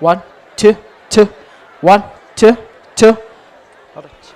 1 2 2 1 2 2. All right.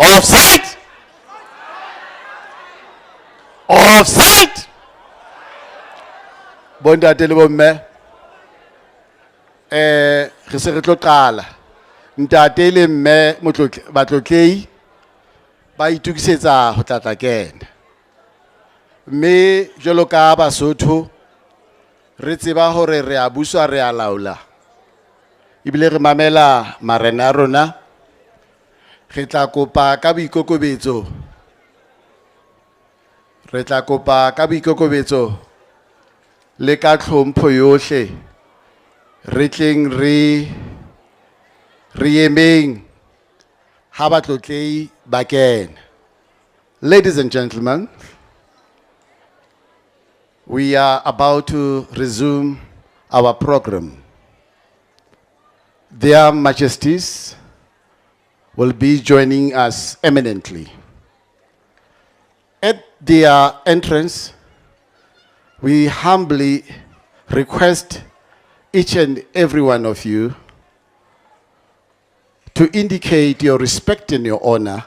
Offside! Offside! Bontate le bomme, re se re tlo qala. Ntate le mme batlotlei ba itukisetsa ho tla tla kena. Mme jwalo ka Basotho re tseba hore re a buswa re a laola. Ebile re mamela marena a rona. Re tla kopa ka boikokobetso. Re tla kopa ka boikokobetso le ka tlhompho yohle. Re tleng re emeng ha batlotlehi ba kena. Ladies and gentlemen, we are about to resume our program. Their Majesties will be joining us eminently. At their entrance, we humbly request each and every one of you to indicate your respect and your honor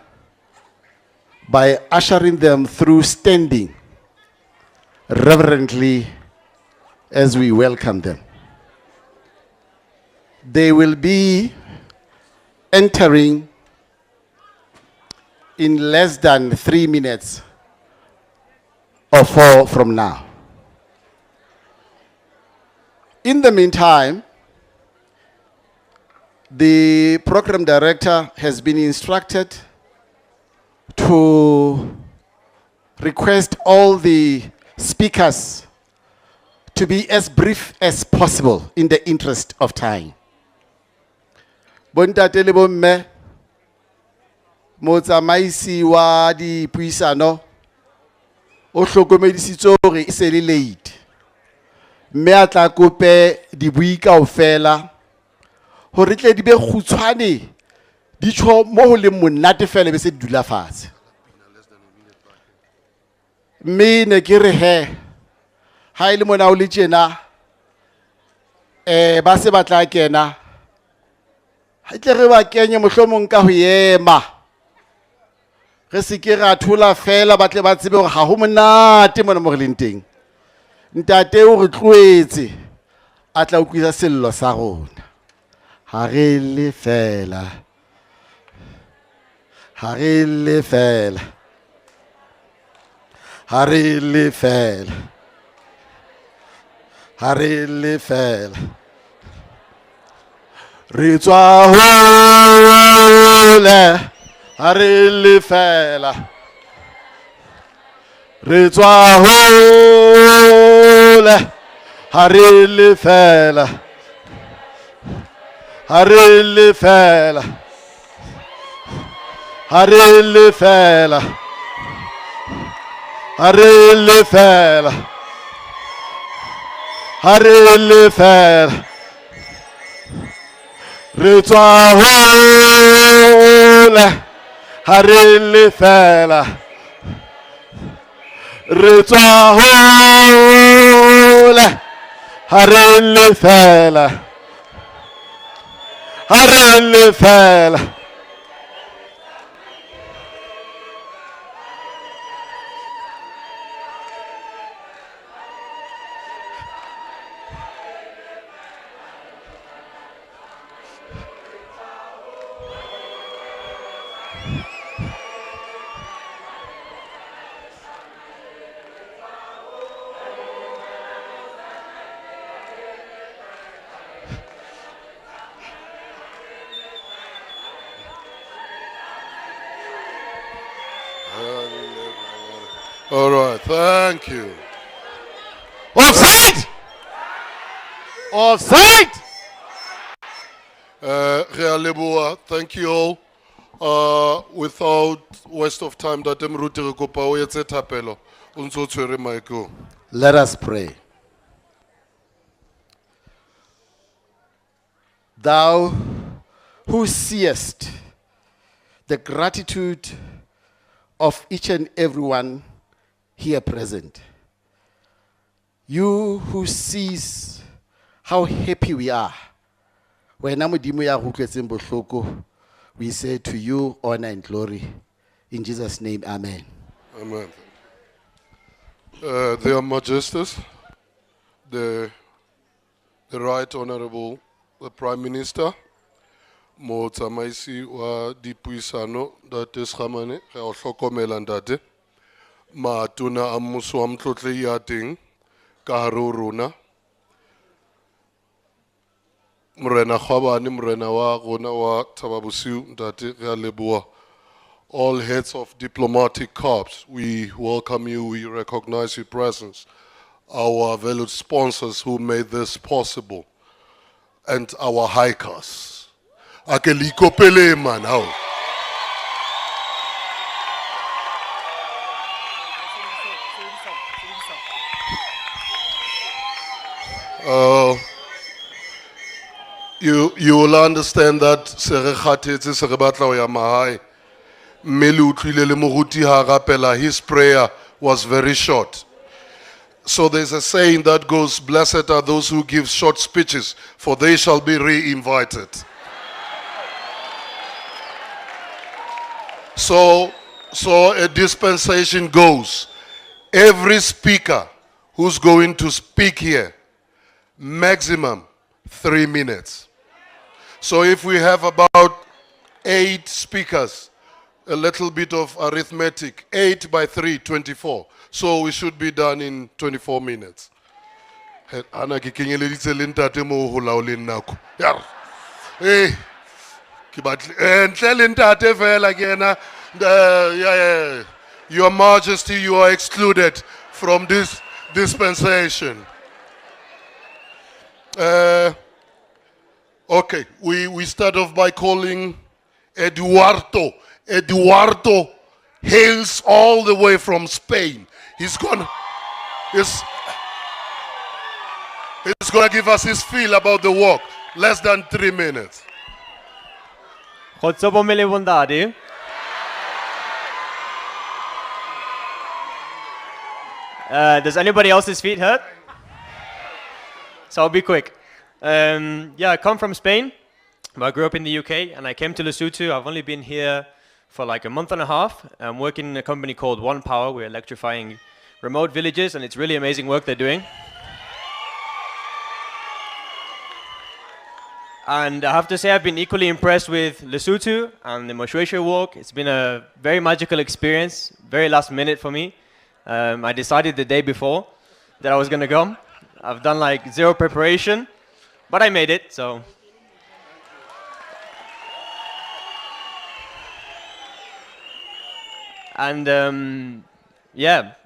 by ushering them through standing reverently as we welcome them. They will be entering in less than 3 minutes or 4 from now. In the meantime, the program director has been instructed to request all the speakers to be as brief as possible in the interest of time. Bontate le bomme, motsamaisi wa dipuisano o hlokomedisitse hore e se le late. Mme a tla kope dibui kaofela hore tle di be kgutshwane, di tjho mo ho leng monate fela be se di dula fatshe. Mme ne ke re he, ha e le mona o le tjena, ba se ba tla kena, ha tle re ba kenye mohlomong ka ho ema. Re se ke ra thola fela ba tle ba tsebe hore ha ho monate mona mo re leng teng. Ntate o re tlohetse a tla utlwisa sello sa rona. Ha re le fela. Ha re le fela. Ha re le fela. Ha re le fela. Re tswa hole. Ha re le fela. Re tswa hole. Ha re le fela. Ha re le fela. Ha re le fela. Ha re le fela. Ha re le fela. Re tswa hole. Ha re le fela. Re tswa hole. Ha re le fela. Ha re le fela. All right, thank you. Offside! Offside! Re a leboha, thank you all. Without waste of time, Ntate Moruti, re kopa o etse thapelo. O ntso tshwere mic o. Let us pray. Thou who seest the gratitude of each and every one here present, you who sees how happy we are, wena Modimo ya re utlwetseng bohloko, we say to you honor and glory. In Jesus' name, amen. Amen. Their Majesties, the Right Honorable the Prime Minister, motsamaisi wa dipuisano, Ntate Sekhamane, re a o hlokomela ntate. Matona a mmuso wa motlotlehi ya teng ka hare ho rona. Morena Kgwabane, morena wa rona wa Thaba Bosiu, ntate, re a leboha. All heads of diplomatic corps, we welcome you, we recognize your presence. Our valued sponsors who made this possible, and our hikers. Ake le ikopele man, hao. You will understand that se re kgathetse, se re batla ho ya mahae. Mme le utlwile le moruti ha rapela, his prayer was very short. So there's a saying that goes, blessed are those who give short speeches, for they shall be re-invited. So a dispensation goes. Every speaker who's going to speak here, maximum 3 minutes. So if we have about 8 speakers, a little bit of arithmetic, 8 by 3, 24. So we should be done in 24 minutes. He, ana ke kenyeleditse le ntate moo ho laoleng nako. Yar. Eh, ke batle, ntle le ntate fela ke ena, yeah, yeah. Your Majesty, you are excluded from this dispensation. Okay, we start off by calling Eduardo. Eduardo hails all the way from Spain. He's going to give us his feel about the walk. Less than 3 minutes. Kgotso bomme le bontate. Does anybody else's feet hurt? So I'll be quick. I come from Spain, but I grew up in the UK, and I came to Lesotho. I've only been here for like a month and a half. I'm working in a company called One Power. We're electrifying remote villages, and it's really amazing work they're doing. And I have to say I've been equally impressed with Lesotho and the Moshoeshoe Walk. It's been a very magical experience, very last minute for me. I decided the day before that I was going to come. I've done like zero preparation, but I made it, so.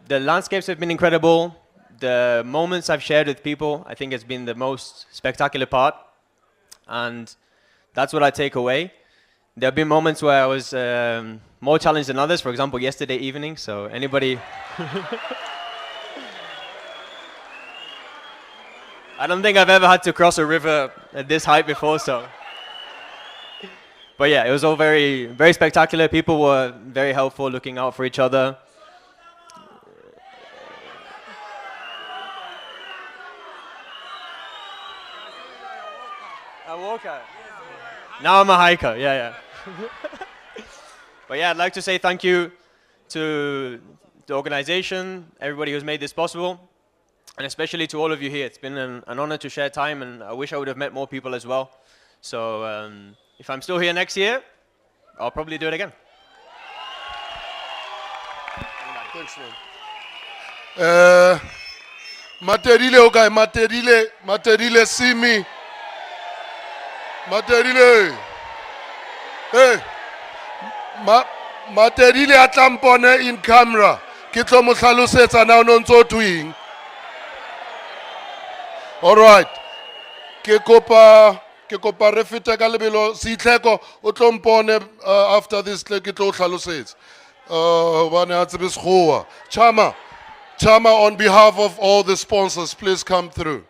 The landscapes have been incredible. The moments I've shared with people, I think has been the most spectacular part. And that's what I take away. There have been moments where I was more challenged than others. For example, yesterday evening. So anybody... I don't think I've ever had to cross a river at this height before, so... But it was all very, very spectacular. People were very helpful, looking out for each other. A walker. Now I'm a hiker, yeah, yeah. But I'd like to say thank you to the organization, everybody who's made this possible, and especially to all of you here. It's been an honor to share time, and I wish I would have met more people as well. So if I'm still here next year, I'll probably do it again. Thanks, man. Materile, okay, Materile, Materile, see me. Materile. Hey, Materile a tla mpone in camera. Ke tlo mo hlalosetsa na o no ntso thweng. All right. Ke kopa re fete ka lebelo. Seitlheko o tlo mpone after this tle ke tlo o hlalosetsa. Hobane ha tsebe sekgowa. Chama, Chama, on behalf of all the sponsors, please come through.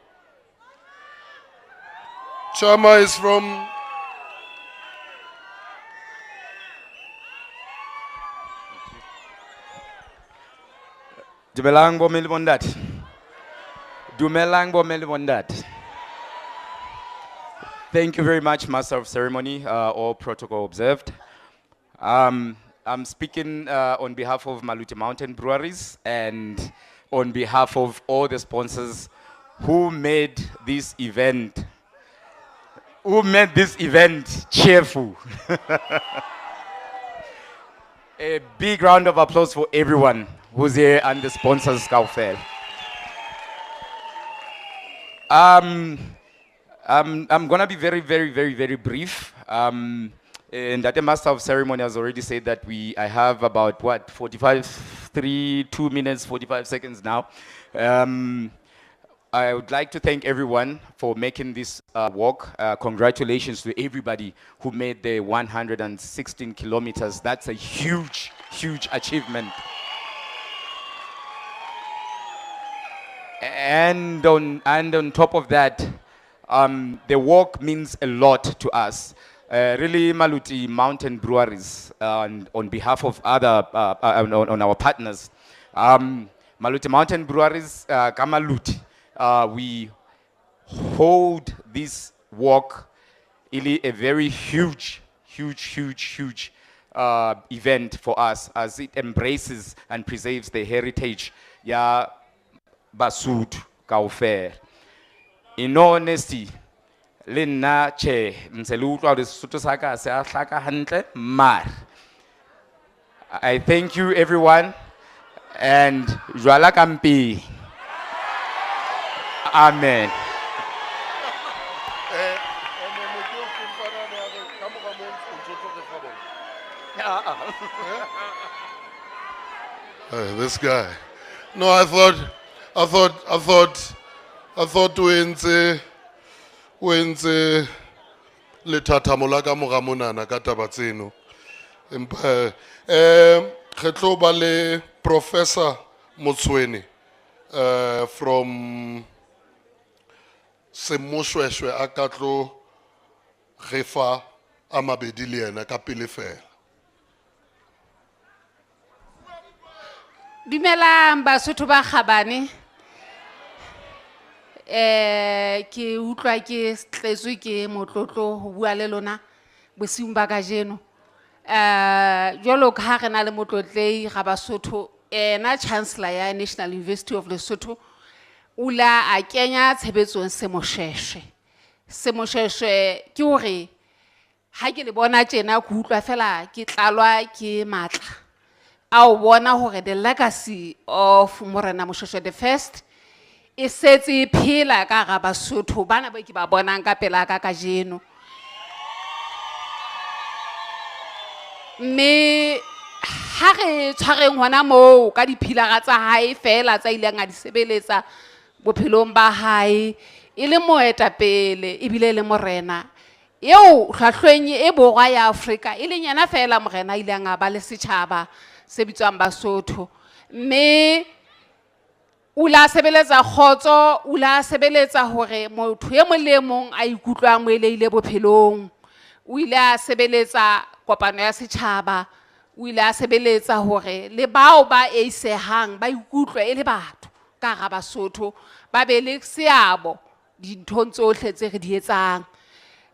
Chama is from Dumelang bomme le bontate. Dumelang bomme le bontate. Thank you very much, Master of Ceremony, all protocol observed. I'm speaking on behalf of Maluti Mountain Breweries and on behalf of all the sponsors who made this event, who made this event cheerful. A big round of applause for everyone who's here and the sponsors, Kaufel. I'm going to be very, very, very, very brief. And that the master of ceremony has already said that I have about, what, 45, 3, 2 minutes, 45 seconds now. I would like to thank everyone for making this walk. Congratulations to everybody who made the 116 kilometers. That's a huge, huge achievement. And on top of that, the walk means a lot to us. Really, Maluti Mountain Breweries, and on behalf of other, on our partners, Maluti Mountain Breweries, Kamaluti, we hold this walk really a very huge, huge, huge, huge event for us as it embraces and preserves the heritage ya Basotho kaofela. In all honesty, le nna tjhe, ntse le utlwa hore Sesotho sa ka se a hlaka hantle, mare I thank you everyone, and jwala ka mpeng. Amen. This guy. No, I thought o entse lethathamo la ka mora monana ka taba tseno. Empa, re tlo ba le Professor Motsoene, from Semoshweshwe a ka tlo re fa a mabedi le yena ka pele fela. Dumelang Basotho ba kgabane. Ke utlwa ke tletswe ke motlotlo ho bua le lona bosiung ba kajeno. Jwalo ka ha re na le motlotlei ga Basotho, ena Chancellor ya National University of Lesotho o la a kenya tshebetsong Semoshweshwe. Semoshweshwe ke hore ha ke le bona tjena ke utlwa fela ke tlalwa ke matla. A o bona hore the legacy of Morena Moshoeshoe the First e setse e phela ka hara Basotho bana ba ke ba bonang ka pela ka kajeno. Mme ha re tshwareng hona moo ka diphilara tsa hae fela tsa ileng a di sebeletsa bophelong ba hae e le moetapele ebile e le morena eo hlwahlweng e borwa ya Afrika e leng yena fela morena a ileng a ba le setjhaba se bitswang Basotho. Mme o la sebeletsa kgotso, o la sebeletsa hore motho e mong le e mong a ikutlwe a amohelehile bophelong. O ile a sebeletsa kopano ya setjhaba, o ile a sebeletsa hore le bao ba eisehang ba ikutlwe e le batho ka hara Basotho, ba be le seabo dinthong tsohle tse re di etsang.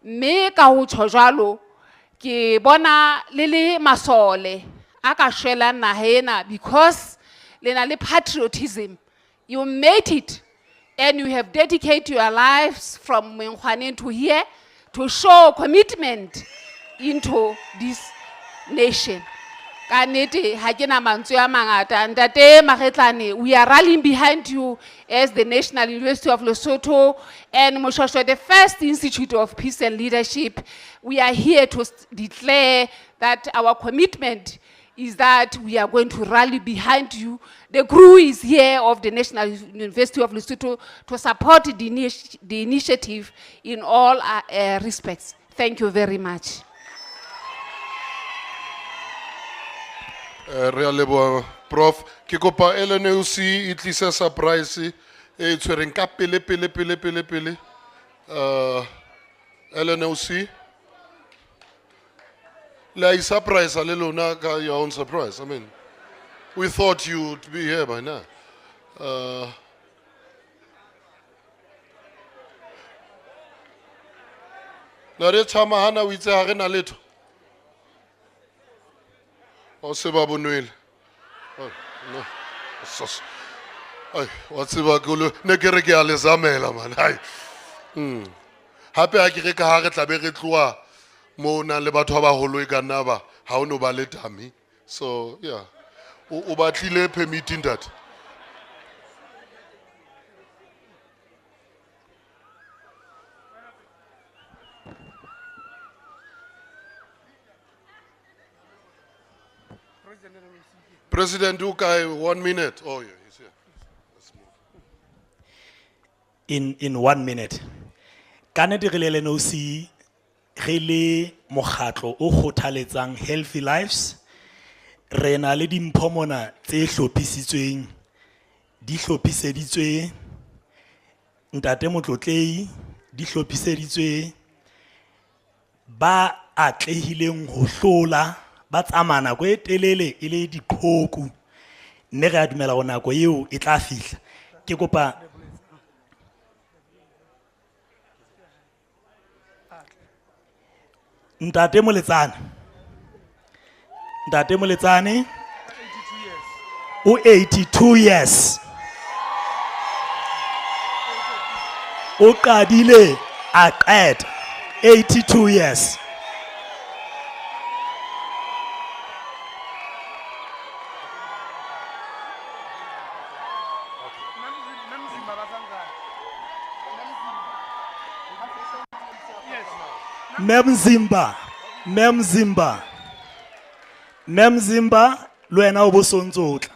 Mme ka ho tjho jwalo, ke bona le le masole a ka shwelang naha ena because le na le patriotism. You made it and you have dedicated your lives from Menkhoaneng to here to show commitment into this nation. Ka nnete, ha ke na mantswe a mangata. Ntate Magetlane, we are rallying behind you as the National University of Lesotho and Moshoeshoe, the first Institute of Peace and Leadership. We are here to declare that our commitment is that we are going to rally behind you. The crew is here of the National University of Lesotho to support the initiative in all respects. Thank you very much. Re a leboha, Prof. Ke kopa LNUC e tlise surprise e tshwereng ka pele, pele, pele, pele, pele. LNUC. Le a i-surprise le lona ka your own surprise. We thought you'd be here by now. Na re tshama hana o itse ha re na letho. O se ba bonwele. Oh, no. Sos. Ai, wa tseba ke lo ne ke re ke a le zamela man. Ai. Hape ha ke re ka ha re tla be re tloha mo na le batho ba baholo e ka nna ba ha o no ba le dummy. So, yeah. O batlile permit ntate. President o kae? 1 minute. Oh yeah, he's here. In 1 minute. Ka nnete re le LNOC, re le mokgatlo o kgothaletsang healthy lives. Re na le dimpho mona tse hlophisitsweng, di hlophiseditswe Ntate Motlotlehi, di hlophiseditswe ba atlehileng ho hlola, ba tsamaya nako e telele e le diqhoku. Mme re a dumela hore nako eo e tla fihla. Ke kopa Ntate Moletsane. Ntate Moletsane o 82 years. O qadile a qeta 82 years. Memzimba, Memzimba. Memzimba le wena o bo sontso o tla.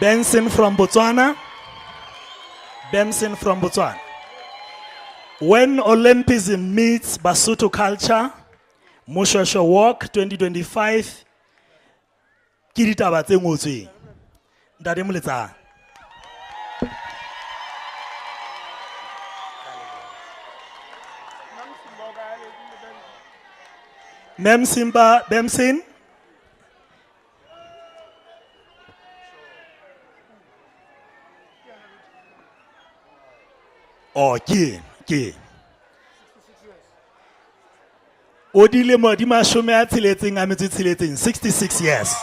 Benson from Botswana. Benson from Botswana. Benson from Botswana. Benson from Botswana. When Olympism meets Basotho culture, Moshoeshoe Walk 2025, ke ditaba tse ngotsweng. Ntate Moletsane. Mem Simba Benson. Oh, ke, ke. O dilemo di mashome a tsheletseng a metso e tsheletseng, 66 years.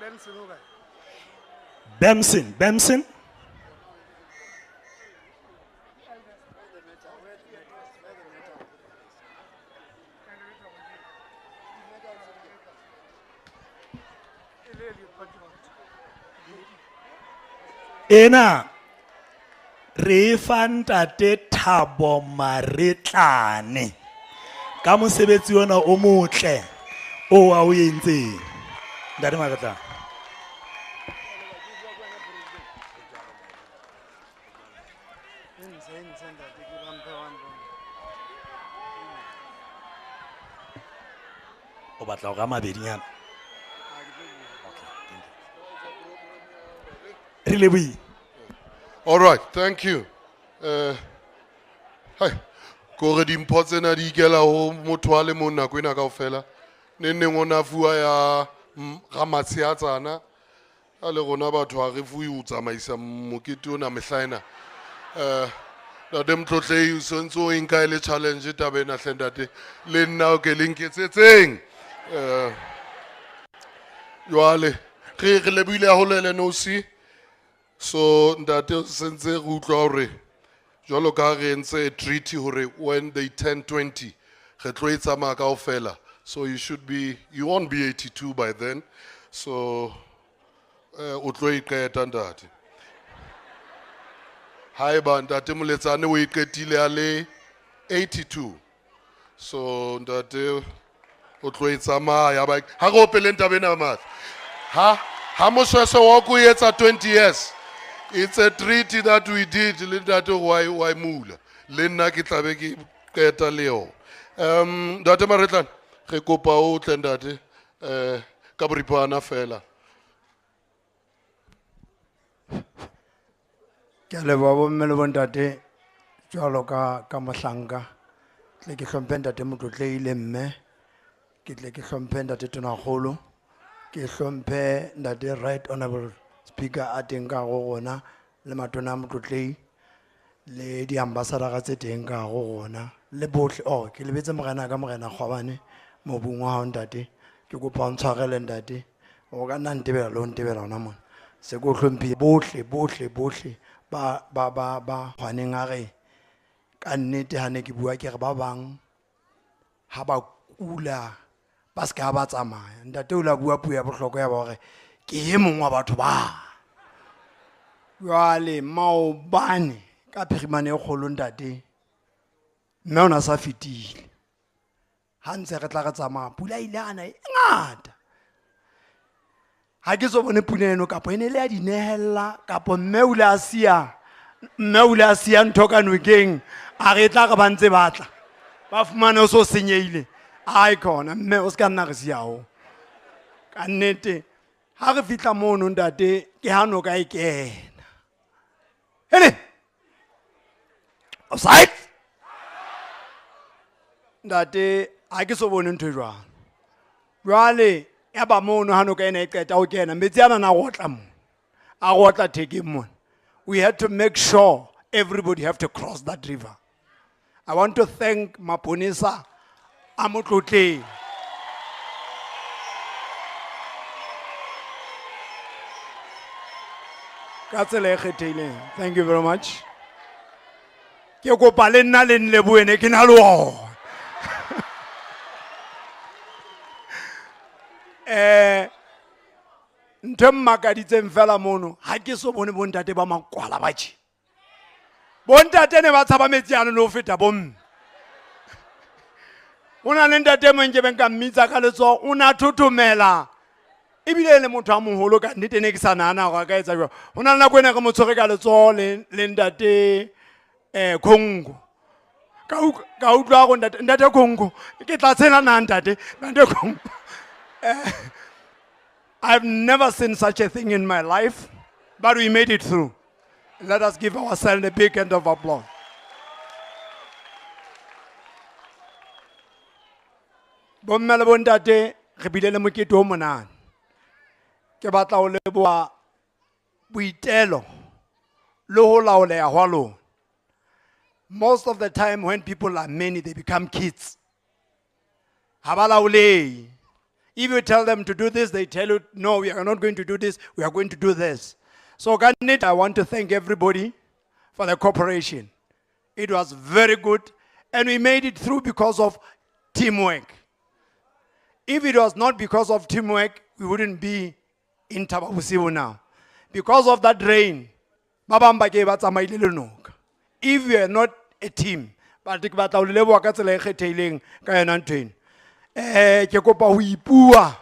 Benson o kae? Benson, Benson. Ena re fa ntate Thabo Maretlane ka mosebetsi ona o motle o a o entseng. Ntate Maretlane. O batla ho ka mabedinyana? Okay, thank you. Re lebohile. All right, thank you. Hai, kore dimpho tsena di ikela ho motho a le mong nako ena kaofela. Neng neng o na fuwa ya Ramatshiatsana. A le rona batho ha re fuwe ho tsamaisa mokete ona mehla ena. Ntate Motlotlehi, o sontso o e nka e le challenge taba ena hle ntate. Le nna o ke le nketsetseng. Jwale, re lebohile haholo LNOC. So ntate sentse re utlwa hore jwalo ka ha re entse a treaty hore when they turn 20 re tlo e tsamaya kaofela. So you won't be 82 by then. So o tlo e qeta ntate. Haeba ntate Moletsane o e qetile a le 82. So ntate o tlo e tsamaya ba ha re opeleng taba ena matla. Ha Moshoeshoe wa ko etsa 20 years. It's a treaty that we did le ntate wa e mula. Le nna ke tla be ke qeta le yona. Ntate Maretlane, re kopa o tle ntate, ka boripana fela. Ke a leboha bomme le bontate jwalo ka mohlanka. Tle ke hlomphe ntate Motlotlehi le mme. Ke tle ke hlomphe ntate Tonakgolo. Ke hlomphe ntate Right Honorable Speaker a teng ka ho rona le matona a Motlotlehi le di-ambassador tse teng ka ho rona le bohle. Oh, ke lebetse morena ka morena Kgwabane mobung wa hao ntate. Ke kopa o ntshwarele ntate. O ka nna ntebela le ho ntebela hona mona. Se ke o hlomphile bohle, bohle, bohle ba kgwaneng a re ka nnete ha ne ke bua ke re ba bang ha ba kula ba se ka ba tsamaya. Ntate o la bua puo ya bohlokwa ya ba hore ke e mong wa batho ba. Jwale maobane Ka phirimane e kgolo ntate, mme o na sa fetile. Ha ntse re tla re tsamaya, pula ile ana e ngata. Ha ke so bone pula eno kapo e ne le ya dinehella kapo mme o ile a siya, mme o ile a siya ntho ka nokeng, a re e tla re ba ntse ba tla. Ba fumane o so senyehile. Ai khona mme o ska nna re siya ho. Ka nnete ha re fihla mono ntate ke ha noka e kena. Hele. Offside. Ntate ha ke so bone ntho e jwalo. Jwale ya ba mono ha noka ena e qeta ho kena metsi ana na rotla mo. A rotla thekeng mona. We had to make sure everybody have to cross that river. I want to thank Maponesa a Motlotleng. Ka tsela e kgethehileng. Thank you very much. Ke kopa le nna le nlebohe ne ke na le ona. Ntho e mmakaditseng fela mono, ha ke so bone bontate ba makwala ba tje. Bontate ne ba tshaba metsi ano le ho feta bomme. Ho na le ntate e mong ke beng ka mmitsa ka letsoho, o na thothomela. Ebile e le motho a moholo ka nnete ne ke sa nahana hore a ka etsa jwang. Ho na le nako e ne re mo tshwere ka letsoho le ntate Congo. Ka utlwa go ntate, ntate Congo, ke tla tshela na ntate, ntate Congo. I've never seen such a thing in my life, but we made it through. Let us give ourselves a big hand of applause. Bomme le bontate, re bile le mokete o monate. Ke batla ho leboha boitelo le ho laoleha hwa lona. Most of the time when people are many, they become kids. Ha ba laolehe. If you tell them to do this, they tell you, no, we are not going to do this, we are going to do this. So, ka nnete, I want to thank everybody for the cooperation. It was very good, and we made it through because of teamwork. If it was not because of teamwork, we wouldn't be in Thaba Bosiu now. Because of that rain, ba bang ba ke ba tsamaile le noka. If we are not a team, but ke batla ho le leboha ka tsela e kgethehileng ka yona ntho eno. Ke kopa ho ipua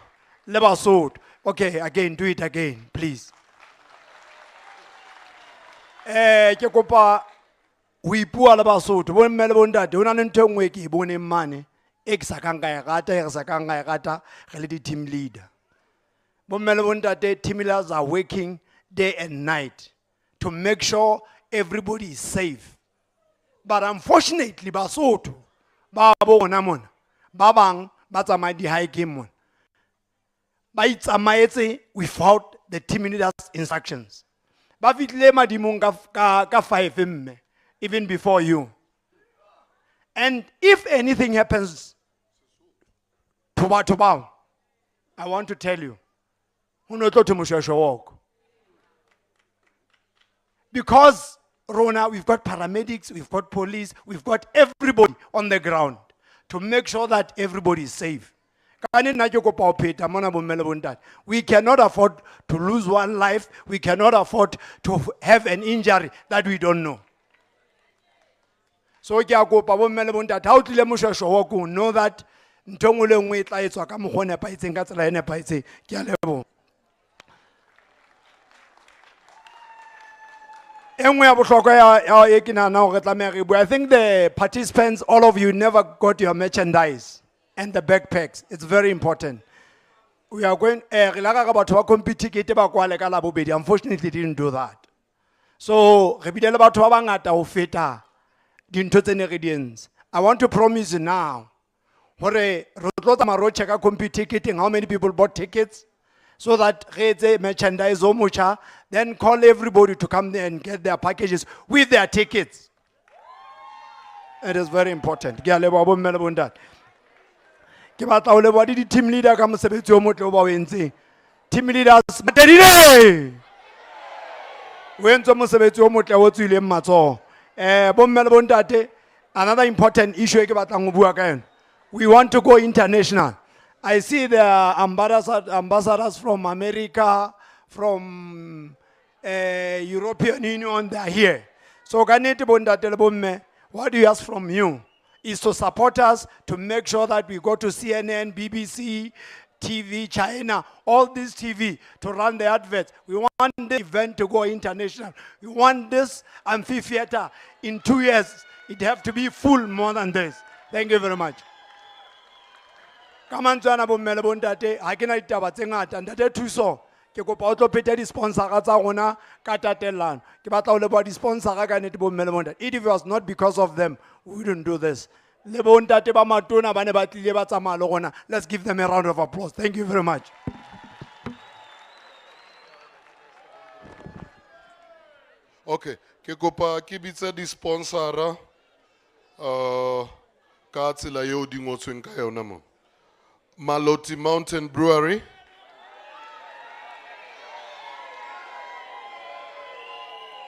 le Basotho. Okay, again, do it again, please. Ke kopa ho ipua le Basotho, bo mme le bo ntate, ho na le ntho e nngwe e ke e boneng mane, e ke sa kang ka e rata, e re sa kang ka e rata, re le di-team leader. Bo mme le bo ntate, team leaders are working day and night to make sure everybody is safe. But unfortunately, Basotho, ba bo rona mona, ba bang ba tsamaya di-hiking mona, ba itsamaetse without the team leaders' instructions. Ba fihlile madimong ka 5 mme, even before you. And if anything happens to batho bao, I want to tell you, ho no tlo thwe Moshoeshoe walk. Because rona, we've got paramedics, we've got police, we've got everybody on the ground to make sure that everybody is safe. Ka nnete nna ke kopa ho pheta mona bomme le bontate. We cannot afford to lose one life. We cannot afford to have an injury that we don't know. So ke a kopa bomme le bontate, ha o tlile Moshoeshoe walk, know that ntho e nngwe le nngwe e tla etswa ka mokgwa o nepahetseng, ka tsela e nepahetseng. Ke a leboha. E nngwe ya bohlokwa ya e ke nahanang hore re tlameha re bue. I think the participants, all of you never got your merchandise and the backpacks. It's very important. We are going, re la ka batho ba Computicket ba kwale ka Labobedi. Unfortunately, didn't do that. So, re bile le batho ba bangata ho feta dintho tse ne re di entse. I want to promise you now, hore re tlo tsamaya ro check-a Computicketing, how many people bought tickets, so that re etse merchandise o motjha, then call everybody to come there and get their packages with their tickets. It is very important. Ke a leboha bomme le bontate. Ke batla ho leboha le di-team leader ka mosebetsi o motle o ba o entseng. Team leaders, Matedile! O entse mosebetsi o motle o tswileng matsoho. Bomme le bontate, another important issue e ke batlang ho bua ka yona. We want to go international. I see the ambassadors from America, from European Union, they are here. So ka nnete bo ntate le bomme, what do you ask from you is to support us to make sure that we go to CNN, BBC, TV, China, all these TV to run the adverts. We want the event to go international. We want this amphitheater in 2 years. It have to be full more than this. Thank you very much. Ka mantswe ana bomme le bontate, ha ke na ditaba tse ngata. Ntate Thuso, ke kopa o tlo pheta di-sponsora tsa rona ka tatellano. Ke batla ho leboha di-sponsora ka nnete, bomme le bontate. If it was not because of them, we wouldn't do this. Le bontate ba matona ba ne ba tlile ba tsamaya le rona. Let's give them a round of applause. Thank you very much. Okay, ke kopa ke bitse di-sponsora ka tsela eo di ngotsweng ka yona mo. Maloti Mountain Brewery.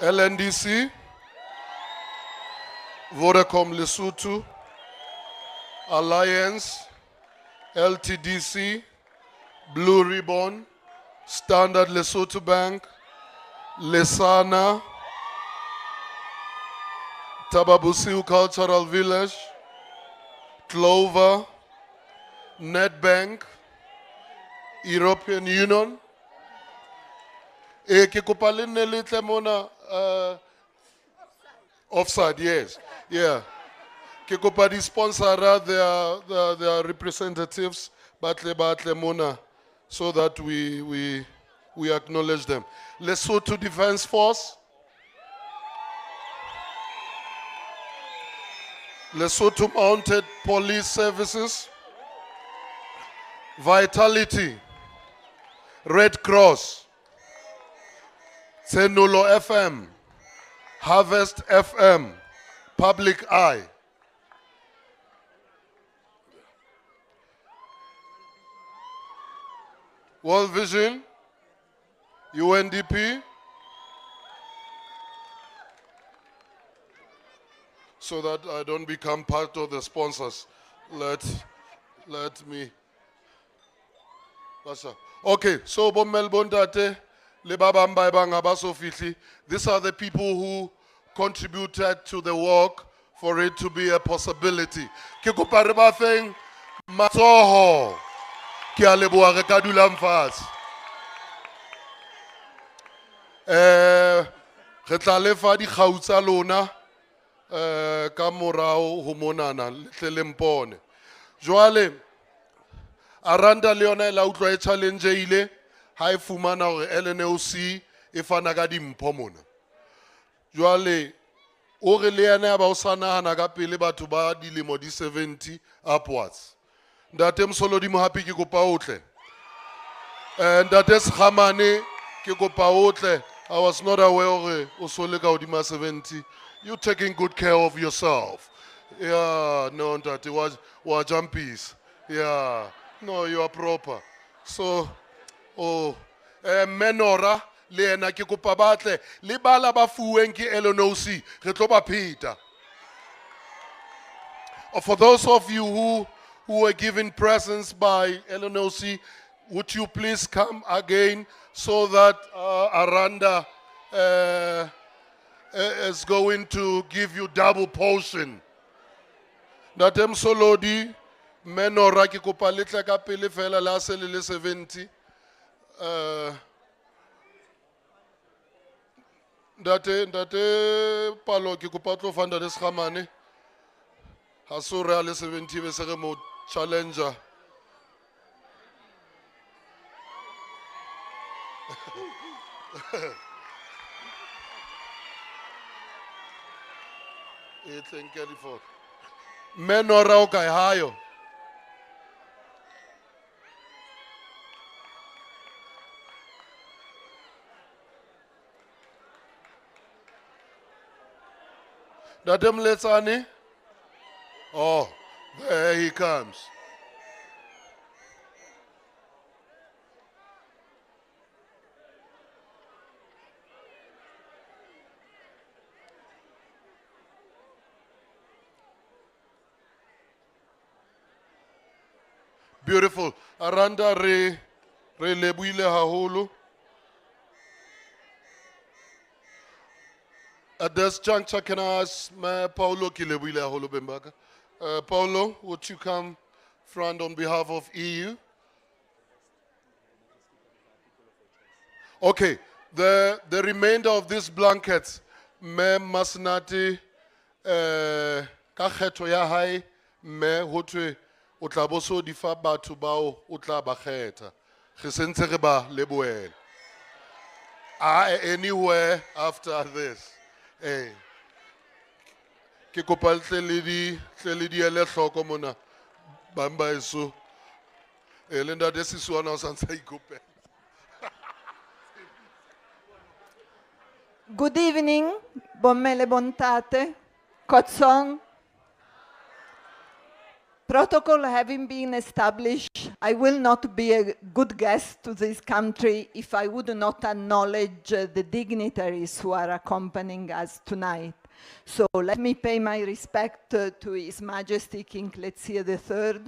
LNDC, Vodacom Lesotho, Alliance, LTDC, Blue Ribbon, Standard Lesotho Bank, Lesana, Thaba Bosiu Cultural Village, Clover, Nedbank, European Union. E ke kopa le nne le tle mona, offside, yes. Yeah. Ke kopa di-sponsora their representatives ba tle mona so that we acknowledge them. Lesotho Defence Force. Lesotho Mounted Police Services. Vitality. Red Cross. Tsenolo FM. Harvest FM. Public Eye. World Vision, UNDP, so that I don't become part of the sponsors. Let me. That's a- Okay, so bomme le bontate, le ba bang ba ebang ha ba so fihle, these are the people who contributed to the work for it to be a possibility. Ke kopa re ba feng matsoho. Ke a leboha, re ka dulang fatshe. Re tla lefa dikgau tsa lona ka morao ho monana le tle le mpone. Jwale Aranda le yona e la utlwa e challenge ile ha e fumana hore LNOC e fana ka dimpho mona. Jwale o re le yena ya ba o sa nahana ka pele batho ba dilemo di 70 upwards. Ntate Msolodi Mohapi, ke kopa o tle. Ntate Sekgamane, ke kopa o tle. I was not aware hore o so le ka hodima 70. You taking good care of yourself. Yeah, no ntate wa jumpies. Yeah. No, you are proper. So oh Menora le yena ke kopa batle le bala ba fuweng ke LNOC re tlo ba pheta. For those of you who were given presents by LNOC, would you please come again so that Aranda is going to give you double portion. Ntate Msolodi, Menora, ke kopa le tle ka pele fela la se le le 70. Ntate Palo, ke kopa o tlo fa ntate Sekgamane. Ha se o re a le 70 be se re mo challenger. E tle nke difoto. Menora o kae hayo? Ntate Mletsane? Oh, there he comes. Beautiful. Aranda, re lebohile haholo. At this juncture, can I ask Paulo ke lebohile haholo beng ba ka. Paulo, would you come front on behalf of EU? Okay, the remainder of these blankets, Mme Masenate, ka kgetho ya hae, mme ho thwe o tla bo so di fa batho bao o tla ba kgetha. Re sentse re ba lebohela. Ah, anywhere after this. Eh. Ke kopa le tle le di, tle le di ele hloko mona, bang ba heso. Eh, le ntate Siswana o sa ntse a ikopela. Good evening, bomme le bontate, Khotsong. Protocol having been established, I will not be a good guest to this country if I would not acknowledge the dignitaries who are accompanying us tonight. So let me pay my respect to His Majesty King Letsie the III,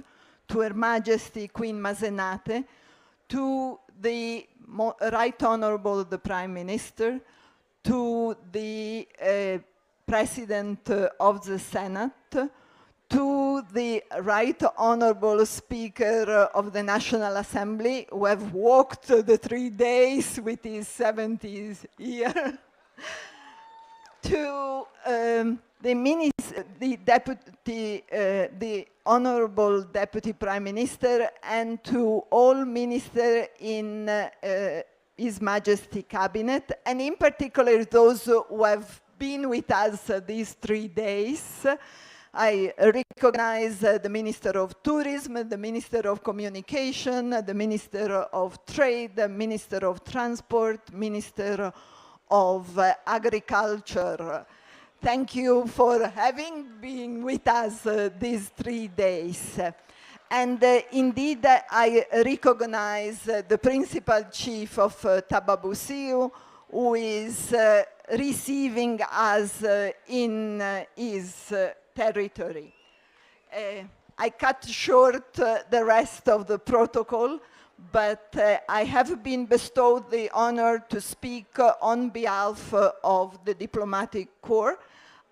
to Her Majesty Queen Masenate, to the Right Honorable the Prime Minister, to the President of the Senate, to the Right Honorable Speaker of the National Assembly, who have walked the 3 days with his 70th year, to the Honorable Deputy Prime Minister, and to all ministers in His Majesty Cabinet, and in particular those who have been with us these 3 days. I recognize the Minister of Tourism, the Minister of Communication, the Minister of Trade, the Minister of Transport, Minister of Agriculture. Thank you for having been with us these 3 days. And indeed, I recognize the Principal Chief of Thaba Bosiu, who is receiving us in his territory. I cut short the rest of the protocol, but I have been bestowed the honor to speak on behalf of the diplomatic corps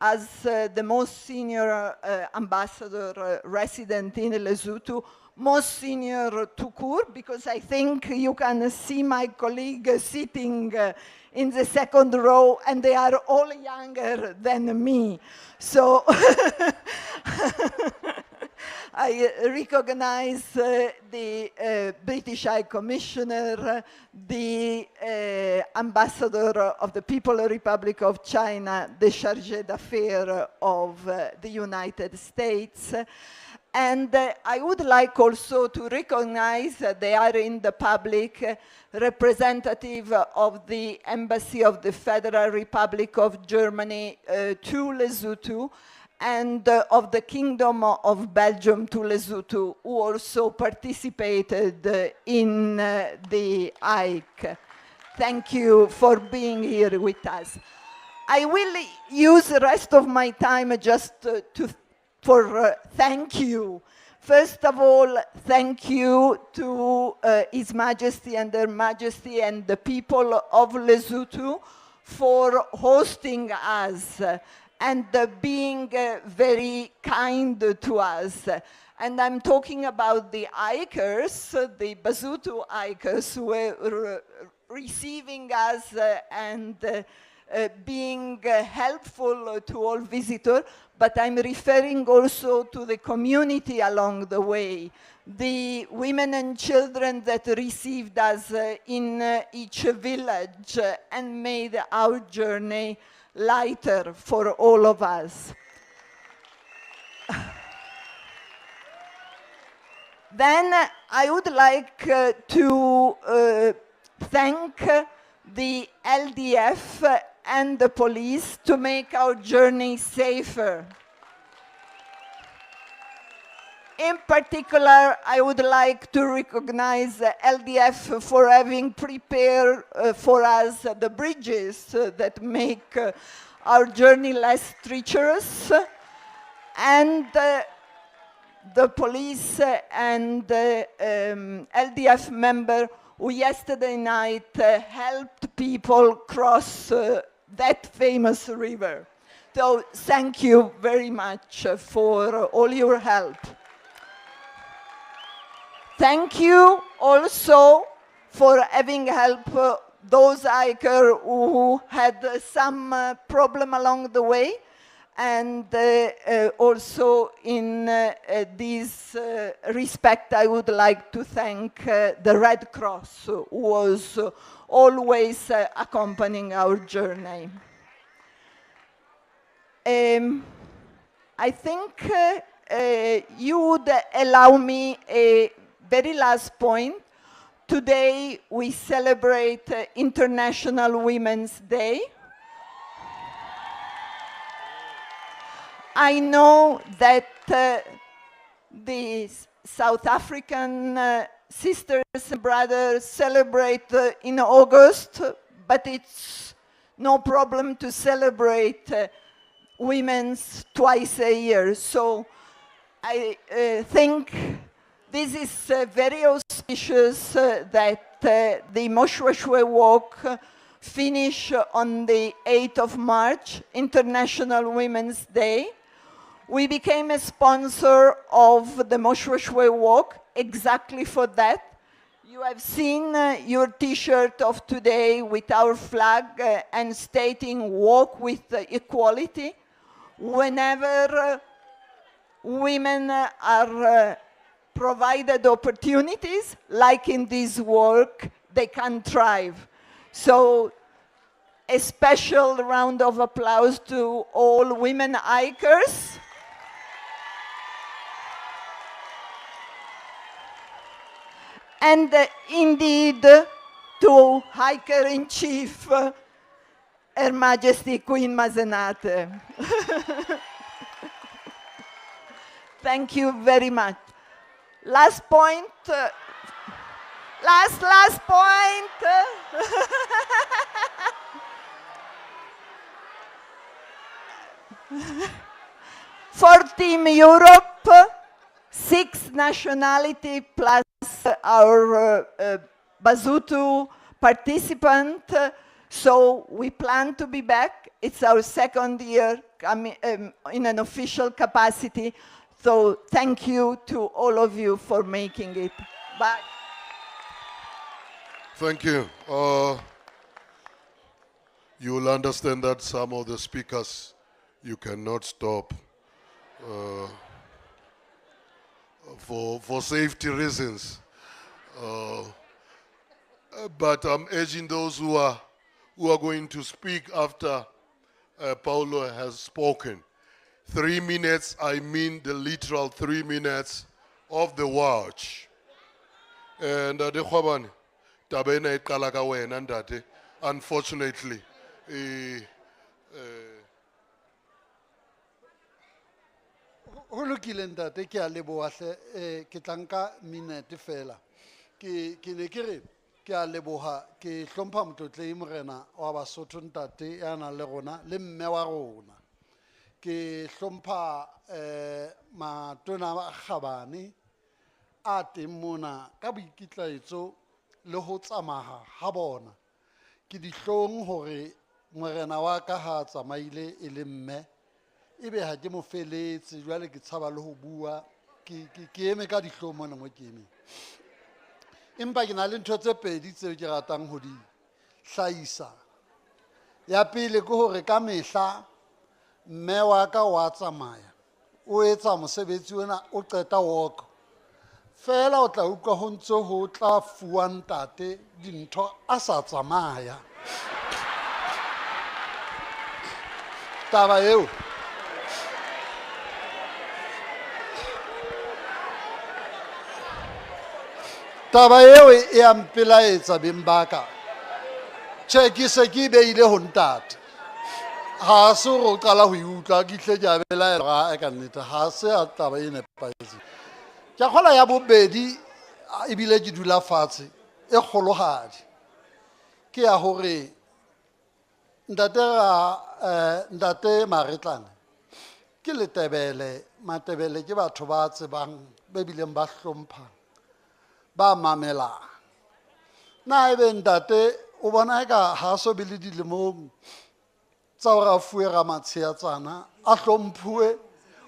as the most senior ambassador resident in Lesotho, most senior tout court, because I think you can see my colleague sitting in the second row, and they are all younger than me. So I recognize the British High Commissioner, the Ambassador of the People's Republic of China, the Chargé d'Affaires of the United States. And I would like also to recognize that they are in the public representative of the Embassy of the Federal Republic of Germany to Lesotho, and of the Kingdom of Belgium to Lesotho, who also participated in the hike. Thank you for being here with us. I will use the rest of my time just for thank you. First of all, thank you to His Majesty and Her Majesty and the people of Lesotho for hosting us and being very kind to us. And I'm talking about the hikers, the Basotho hikers who were receiving us and being helpful to all visitors, but I'm referring also to the community along the way, the women and children that received us in each village and made our journey lighter for all of us. Then I would like to thank the LDF and the police to make our journey safer. In particular, I would like to recognize the LDF for having prepared for us the bridges that make our journey less treacherous, and the police and LDF member who yesterday night helped people cross that famous river. So thank you very much for all your help. Thank you also for having helped those hikers who had some problem along the way, and also in this respect, I would like to thank the Red Cross, who was always accompanying our journey. I think you would allow me a very last point. Today we celebrate International Women's Day. I know that the South African sisters and brothers celebrate in August, but it's no problem to celebrate women's twice a year. So I think this is very auspicious that the Moshoeshoe Walk finish on the 8th of March, International Women's Day. We became a sponsor of the Moshoeshoe Walk exactly for that. You have seen your T-shirt of today with our flag and stating walk with equality. Whenever women are provided opportunities, like in this work, they can thrive. So a special round of applause to all women hikers. And indeed, to Hiker-in-Chief, Her Majesty Queen Masenate. Thank you very much. Last point. Last point. For Team Europe, 6 nationality plus our Basotho participant. So we plan to be back. It's our second year coming, in an official capacity. So thank you to all of you for making it. Bye. Thank you. You will understand that some of the speakers, you cannot stop for safety reasons. But I'm urging those who are going to speak after Paulo has spoken. 3 minutes, I mean the literal 3 minutes of the watch. And Ntate, taba ena e qala ka wena, ntate. Unfortunately, Ho lokile ntate, ke a leboha hle, ke tla nka minute fela. Ke ne ke re ke a leboha, ke hlompha motlotlehi morena wa Basotho ntate ya nang le rona le mme wa rona. Ke hlompha matona a kgabane a teng mona ka boikitlaetso le ho tsamaya ha bona. Ke dihlong hore morena wa ka ha tsamaile e le mme, ebe ha ke mo feletse, jwale ke tshaba le ho bua, ke eme ka dihlong mona mo ke emeng. Empa ke na le ntho tse pedi tseo ke ratang ho di hlahisa. Ya pele ke hore ka mehla mme wa ka wa tsamaya, o etsa mosebetsi ona, o qeta walk. Fela o tla utlwa ho ntse ho tla fuwa ntate dintho a sa tsamaya. Taba eo. Taba eo e a mpelaetsa beng ba ka. Tjhe, ke se ke beile ho ntate. Ha se hore o qala ho e utlwa, ke hle ke a belaela ha ka nnete, ha se a taba e nepahetseng. Ke a kgolwa ya bobedi, ebile ke dula fatshe, e kgolohadi. Ke ya hore ntate Maretlane, ke Letebele, Matebele ke batho ba tsebang, ba bileng ba hlomphang, ba mamelang. Na ebe ntate o bona eka ha so be le dilemong tsa hore a fuwe ramatsheatsana a hlomphuwe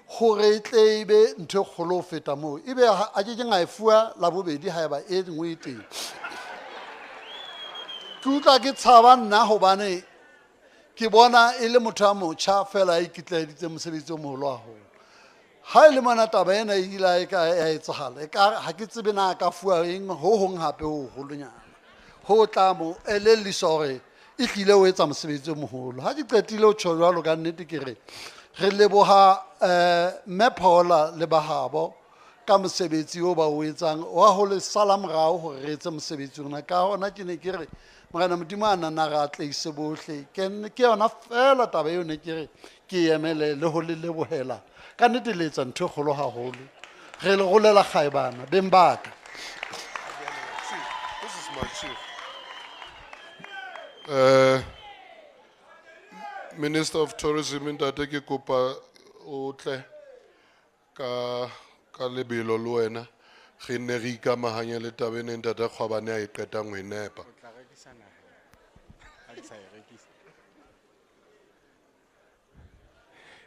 hore e tle e be ntho e kgolo ho feta moo ebe a kekeng a e fuwa labobedi haeba e nngwe e teng. Ke utlwa ke tshaba nna hobane ke bona e le motho a motjha fela a ikitlaeditse mosebetsi o moholo haholo. Ha e le mona taba ena e ile e ka ya etsahala, e ka ha ke tsebe na a ka fuwa eng ho hong hape ho hoholonyana. Ho tla mo elelliswa hore e hlile o etsa mosebetsi o moholo. Ha ke qetile ho tjho jwalo ka nnete ke re, re leboha Mme Paula le bahabo ka mosebetsi o ba o etsang wa ho le sala morao hore re etse mosebetsi ona. Ka hona ke ne ke re Morena Modimo a nana re atlehise bohle. Ke yona fela taba eo ne ke re ke emele le ho le lebohela. Ka nnete le etsa ntho e kgolo haholo. Re le rolela kgaebana beng ba ka. This is my chief. Minister of Tourism ntate ke kopa o tle ka lebelo le wena re nne re ikamahanye le taba ena ntate Kgwabane a e qetang ho e nepa.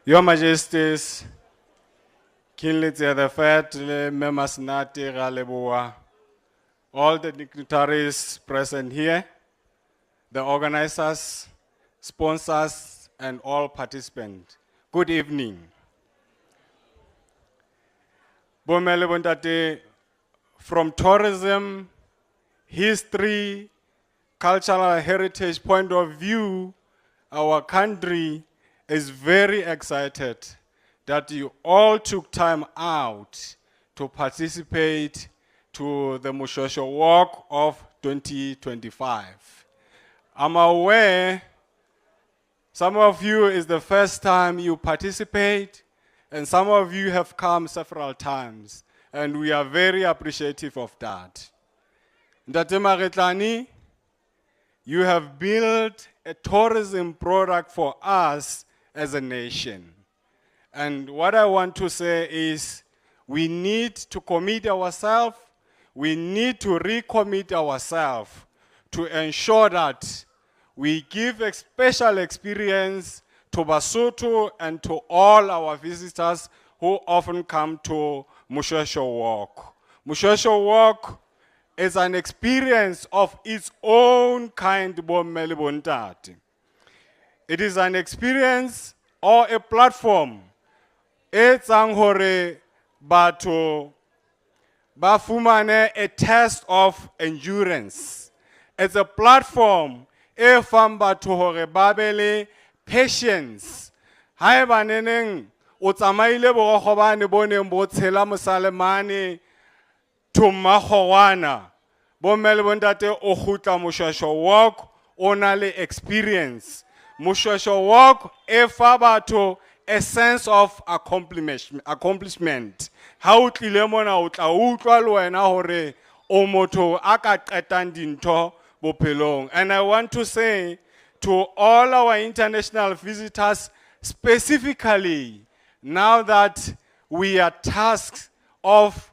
Your Majesties, King Letsie the Third, le Mme Masenate ra leboha, all the dignitaries present here, the organizers, sponsors, and all participants. Good evening. Bomme le bontate, from tourism, history, cultural heritage point of view, our country is very excited that you all took time out to participate to the Moshoeshoe Walk of 2025. I'm aware some of you is the first time you participate, and some of you have come several times, and we are very appreciative of that. Ntate Maretlane, you have built a tourism product for us as a nation. And what I want to say is we need to commit ourselves, we need to recommit ourselves to ensure that we give a special experience to Basotho and to all our visitors who often come to Moshoeshoe Walk. Moshoeshoe Walk is an experience of its own kind, bomme le bontate. It is an experience or a platform e etsang hore batho ba fumane a test of endurance. It's a platform e fang batho hore ba be le patience. Haeba neneng o tsamaile borokgo bane bo neng bo tshela Mosalemane to Makgowana, bomme le bontate o kgutla Moshoeshoe Walk o na le experience. Moshoeshoe Walk e fa batho a sense of accomplishment. Ha o tlile mona o tla utlwa le wena hore o motho a ka qetang dintho bophelong. And I want to say to all our international visitors, specifically now that we are tasked of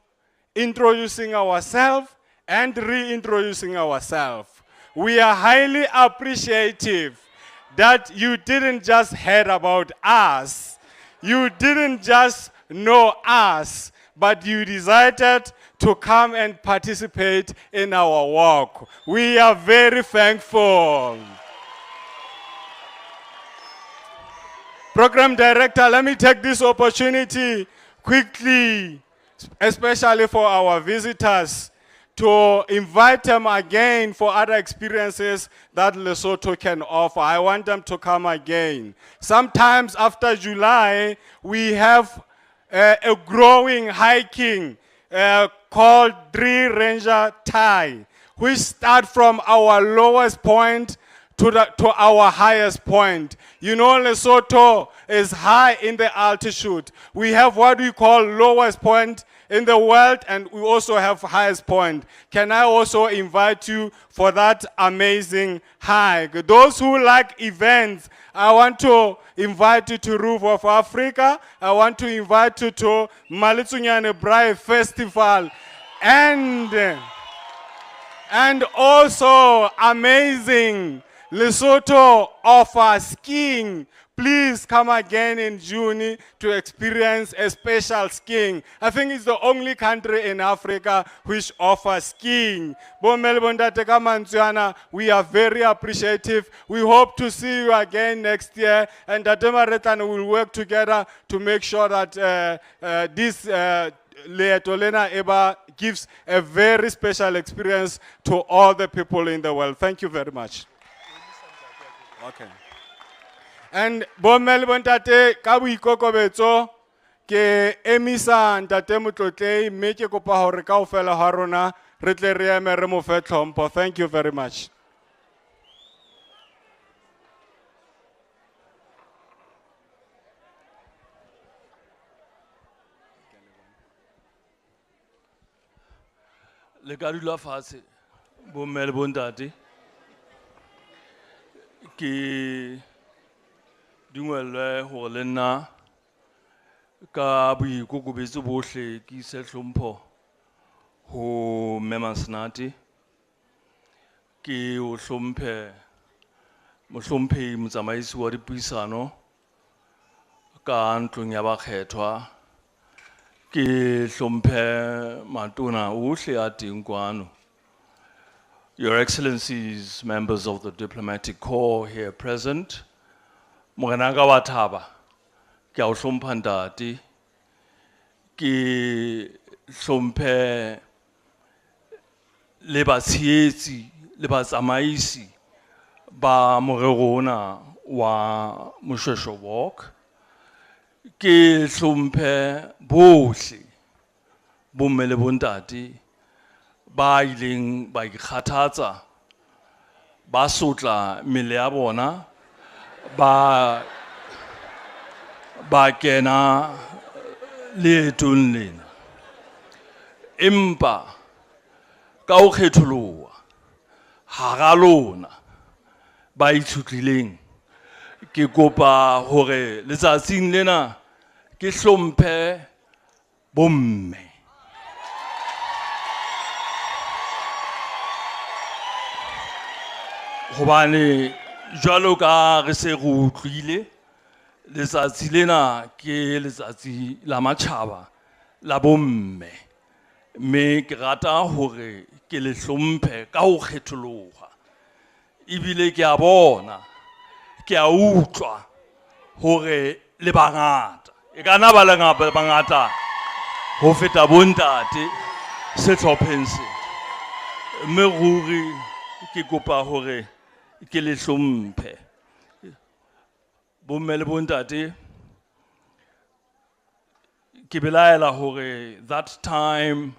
introducing ourselves and reintroducing ourselves, we are highly appreciative that you didn't just hear about us, you didn't just know us, but you decided to come and participate in our work. We are very thankful. Program Director, let me take this opportunity quickly, especially for our visitors, to invite them again for other experiences that Lesotho can offer. I want them to come again. Sometimes after July, we have a growing hiking called Dri Ranger Tai, which start from our lowest point to our highest point. Lesotho is high in the altitude. We have what we call lowest point in the world, and we also have highest point. Can I also invite you for that amazing hike? Those who like events, I want to invite you to Roof of Africa. I want to invite you to Maletsunyane Braai Festival. And also amazing Lesotho offers skiing. Please come again in June to experience a special skiing. I think it's the only country in Africa which offers skiing. Bomme le bontate ka mantswe ana, we are very appreciative. We hope to see you again next year. And Ntate Maretlane will work together to make sure that this leeto lena eba gives a very special experience to all the people in the world. Thank you very much. Okay. And bomme le bontate ka boikokobetso ke emisa ntate Motlotlehi mme ke kopa hore kaofela ha rona re tle re eme re mo fe tlhompho. Thank you very much. Le ka dula fatshe bomme le bontate ke dungwellwe hore le nna ka boikokobetso bohle ke ise hlompho ho Mme Masenate, ke o hlomphe mohlomphehi motsamaisi wa dipuisano ka ntlong ya bakgethwa, ke hlomphe matona ohle a teng kwano. Your Excellencies, members of the diplomatic corps here present, Morenaka wa thaba, ke a o hlompha ntate, ke hlomphe le batshehetsi le batsamaisi ba morero ona wa Moshoeshoe Walk, ke hlomphe bohle bomme le bontate ba ileng ba ikgathatsa, ba sotla mmele ya bona, ba kena leetong lena. Empa ka ho kgetholoha hara lona ba itshutlileng, ke kopa hore letsatsing lena ke hlomphe bomme. Hobane jwalo ka re se re utlwile, letsatsi lena ke letsatsi la matjhaba la bomme. Mme ke rata hore ke le hlomphe ka ho kgetholoha. Ebile ke a bona, ke a utlwa hore le bangata. E ka nna ba le bangata ho feta bontate sehlopheng se. Mme ruri ke kopa hore ke le hlomphe. Bomme le bontate, ke belaela hore that time,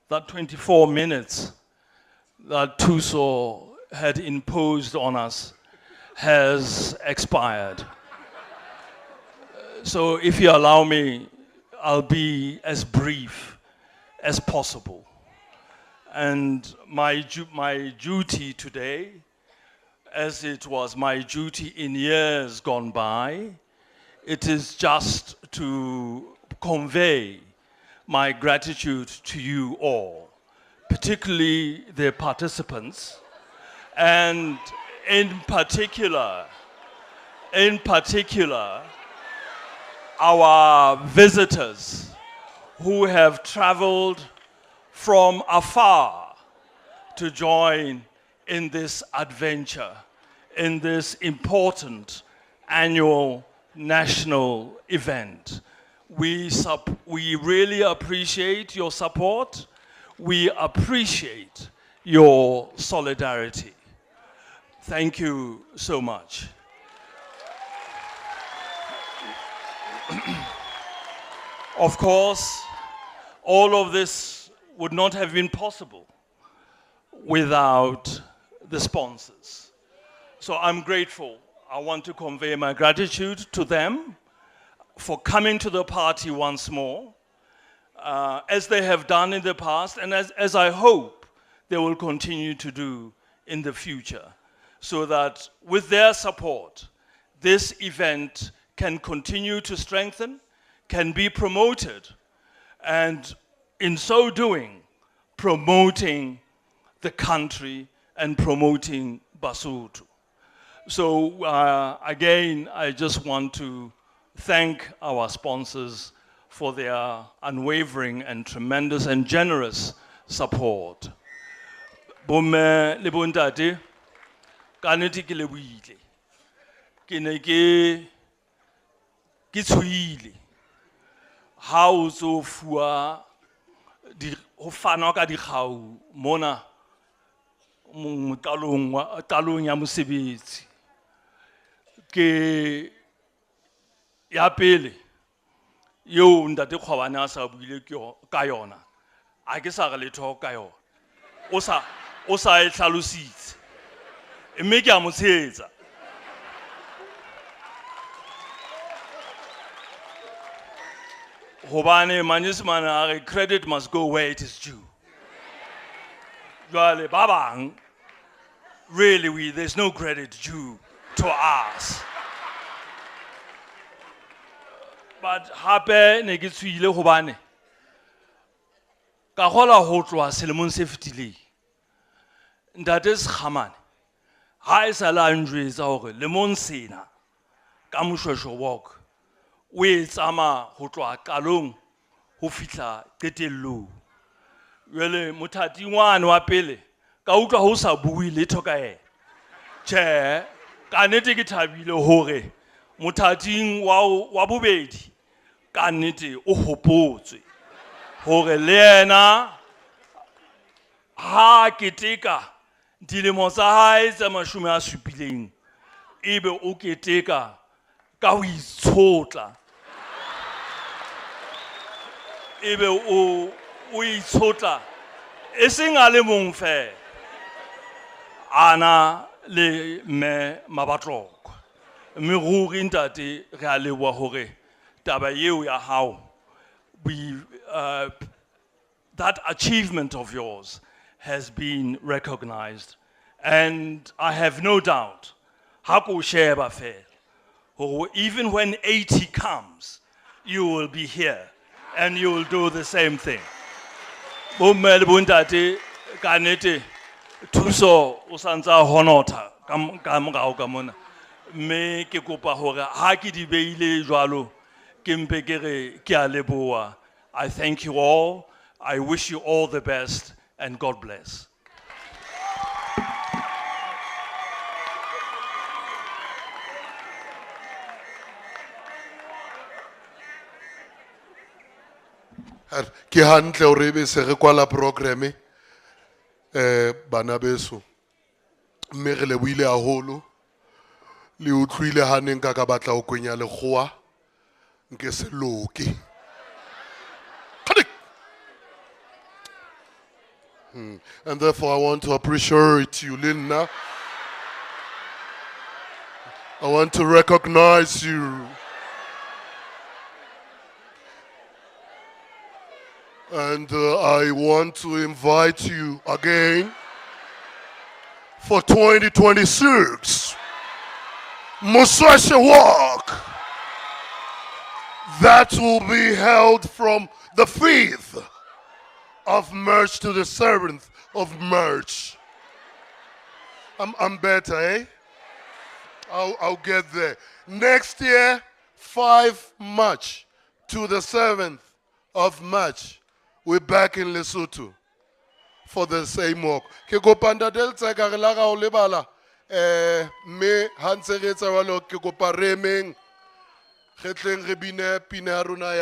that 24 minutes that Thuso had imposed on us has expired. So if you allow me, I'll be as brief as possible. And my duty today, as it was my duty in years gone by, it is just to convey my gratitude to you all, particularly the participants, and in particular, our visitors who have traveled from afar to join in this adventure, in this important annual national event. We really appreciate your support. We appreciate your solidarity. Thank you so much. Of course, all of this would not have been possible without the sponsors. So I'm grateful. I want to convey my gratitude to them for coming to the party once more, as they have done in the past, and as I hope they will continue to do in the future, so that with their support, this event can continue to strengthen, can be promoted, and in so doing, promoting the country and promoting Basotho. So again, I just want to thank our sponsors for their unwavering and tremendous and generous support. Bomme le bontate, ka nnete ke lebohile. Ke ne ke tshohile ha o tso fuwa di, ho fanwa ka dikgau mona qalong wa, qalong ya mosebetsi. Ke ya pele eo ntate Kgwabane a sa buile ke ka yona, ha ke sa re letho ka yona. O sa e hlalositse. Mme ke a mo tshehetsa. Hobane manyesemane a re credit must go where it is due. Jwale ba bang, really there's no credit due to us. But hape ne ke tshohile hobane ka kgola ho tloha selemong se fetileng. Ntate Sekgamane ha e sa le a njwetsa hore lemong sena ka Moshoeshoe Walk o e tsamaya ho tloha qalong ho fihla qetellong. Jwale mothating wane wa pele ka utlwa ho sa bue letho ka yena. Tjhe, ka nnete ke thabile hore mothating wa bobedi ka nnete o hopotswe hore le yena ha keteka dilemo tsa hae tse 70 ebe o keteka ka ho itshotla, ebe o itshotla e seng a le mong fela, ana le mme Mabatlokwa. Mme ruri ntate re a leboha hore taba eo ya hao, that achievement of yours has been recognized. And I have no doubt, ha ko sheba fela, hore even when 80 comes, you will be here and you will do the same thing. Bomme le bontate, ka nnete, thuso o santsa honotha ka morao ka mona. Mme ke kopa hore ha ke di beile jwalo, ke mpe ke re ke a leboha. I thank you all. I wish you all the best and God bless. Ke hantle hore ebe se re kwala programme, bana beso. Mme re lebohile haholo. Le utlwile ha ne nka ka batla ho kwenya lekgowa, nke se loke. And therefore I want to appreciate you, Linda. I want to recognize you. And I want to invite you again for 2026. Moshoeshoe Walk. That will be held from the 5th of March to the 7th of March. I'm better, eh? I'll get there. Next year, 5 March to the 7th of March, we're back in Lesotho for the same walk. Ke kopa ntate Letseka re la ga o lebala, mme ha ntse re etsa jwalo, ke kopa re emeng, re tleng re bine pina ya rona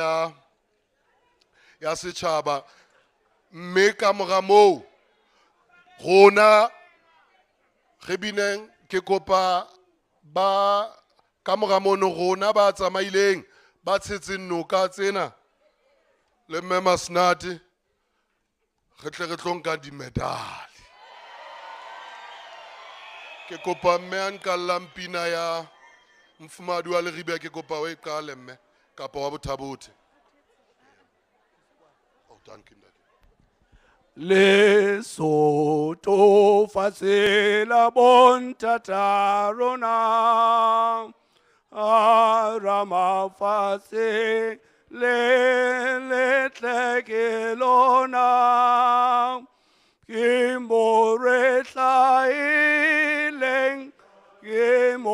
ya setjhaba. Mme ka mora moo, rona re bineng, ke kopa ba ka mora mono rona ba tsamaileng, ba tshetseng noka tsena le mme Masnati, re tle re tlo nka dimedale. Ke kopa mme a nkallang pina ya mofumahadi wa Leribe, ke kopa o e qale mme, kapa wa Bothabothe. Oh, thank you, ntate. Lesotho fatshe la bontata rona, a ramafatshe le letle ke lona, ke mo re hlahileng, ke mo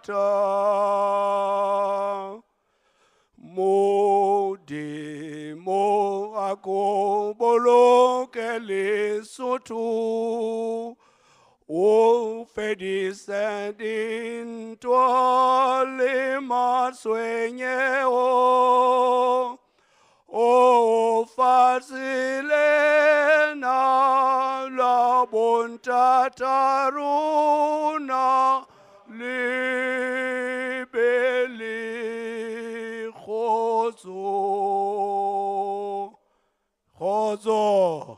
bontata. Modimo a ko boloke Lesotho, o fedise dintwa le matshwenyeho. O fatshe lena la bontata rona le be le kgotso. Kgotso.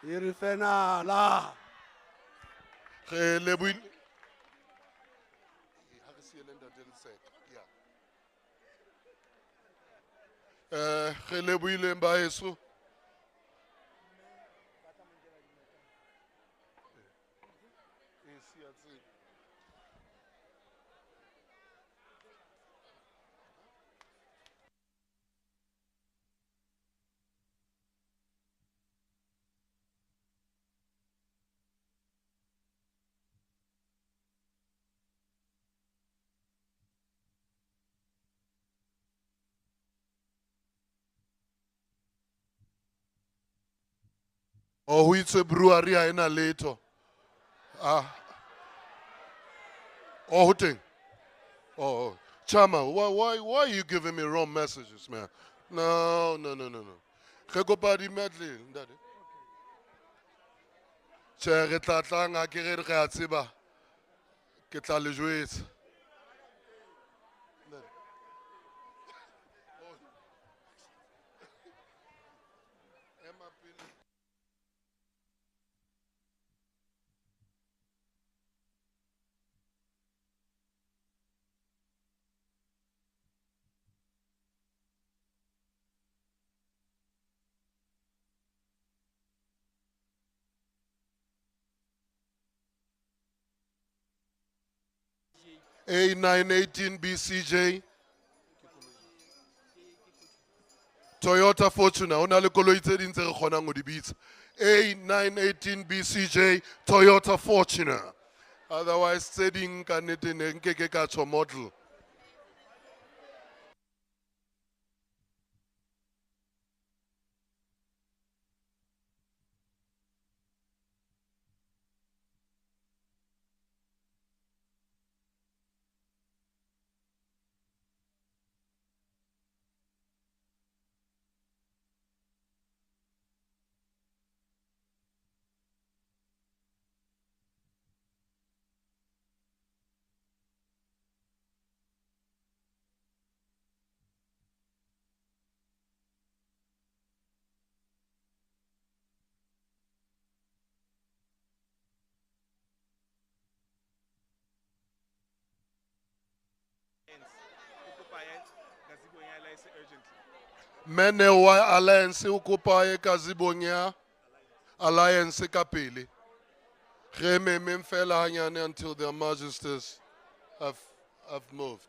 E re fe nala. Re lebohile. Re lebohileng ba heso. O ho itswe brewery ha ena letho. Ah. Oh, ho teng. Oh, oh. Chama, why are you giving me wrong messages, man? No, no, no, no, no. Re kopa di medley, ntate. Tjhe, re tla tlang ha ke re re a tseba. Ke tla le jwetsa. A918 BCJ. Toyota Fortuner. Ho na le koloi tse ding tse re kgonang ho di bitsa. A918 BCJ Toyota Fortuner. Otherwise tse ding ka nnete ne nkeke ka tjho model. Mene wa Alliance o kopa e gazebong ya Alliance ka pele. Re memeng fela hanyane until their majesties have moved.